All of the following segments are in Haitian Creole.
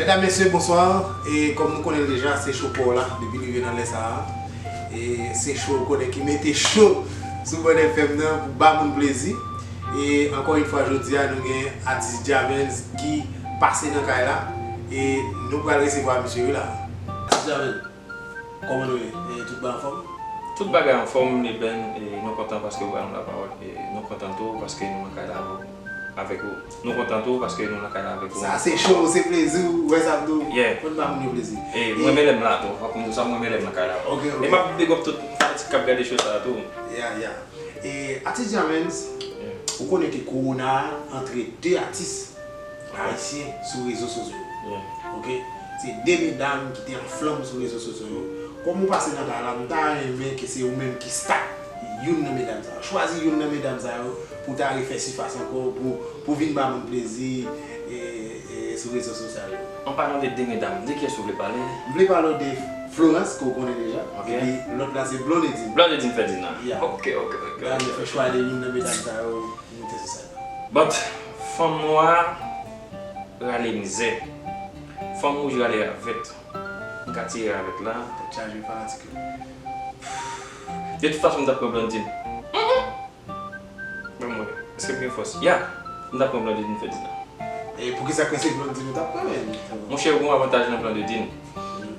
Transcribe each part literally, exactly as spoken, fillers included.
Medam, mesye, bonswa. E kòm nou konnen l deja, se cho pa w la, depi l rive nan lè sa a. E se cho, ou konnen, ki mete cho sou Bòn F M nan pou ba moun plezi. E ankò yon fwa, jodi a, nou gen atis Jamens ki pase nan kay la. E nou pral resevwa misye wi la. Atis Jamens, kòman nou ye? E tout bagay anfòm? Tout bagay anfòm, Eben, e nou kontan paske ou ba nou lapawòl. E nou kontan tou paske nou nan kay la avè w. Avèk ou. Nou kontan tou paske nou nan kay la avèk ou. Sa se cho, se plezi, ou wè sa m di w? Yeah. Fò n ba moun yo plezi. E m renmen lè m la tou. Fòk m di w sa, m renmen lè m nan kay la. Ok, ok. E m ap big up tout fanatik k ap gade cho sa a tou. Yeah, yeah. E atis Jamens, yeah, ou konnen ke kowona a antre de atis ayisyen sou rezo sosyo yo. Yeah. Ok? Se de medam ki te an flanm sou rezo sosyo yo. Kòm ou pase nan kay la, m ta renmen ke se ou menm ki start youn nan medam sa yo. Chwazi youn nan medam sa yo pou ta refè sifas ankò, pou, pou vin ba moun plezi e, e, sou rezo sosyal yo. An palan de de medam, de kiyès ou vle pale? M vle pale w de Florence, ke w konnen deja. Ok. Epi lòt la se Blondedine. Blondedine Ferdinand. Yeah. Ok, ok, ok. Dayè, m fè chwa de youn nan medam sa yo pou moute sou sèn nan. But, fanm nwa rale mizè. Fanm wouj rale ravèt. M ka tire ravèt la. Tèt chaje fanatik yo. De tout fason, m t ap pran Blondine. Ban m wè. Èske m gen fòs? Ya! M t ap pran Blondedine Ferdinand. E poukisa kwè se Blondedine ou t ap pran, menm? Monchè, ou gen yon avantaj nan Blondedine.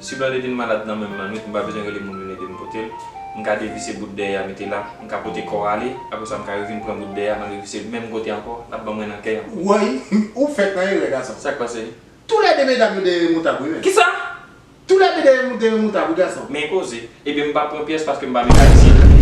Si Blondedine malad nan menm lannwit, m pa bezwen rele moun vin ede m pote l. M ka devise bout dèyè a mete la, m ka pote kò a ale, apre sa m ka revin pran bout dèyè a, m al devise l menm kote ankò, l ap ban mwen nan kè an. Woy, ou fèk nan erè, gason. Sa k pase? Toulède medam yo dèyè remoutab, wi, menm. Kisa? Toulède dèyè remoutab, wi, gason. Men koze. Ebyen, m pa pran pyès paske m pa mekanisyen.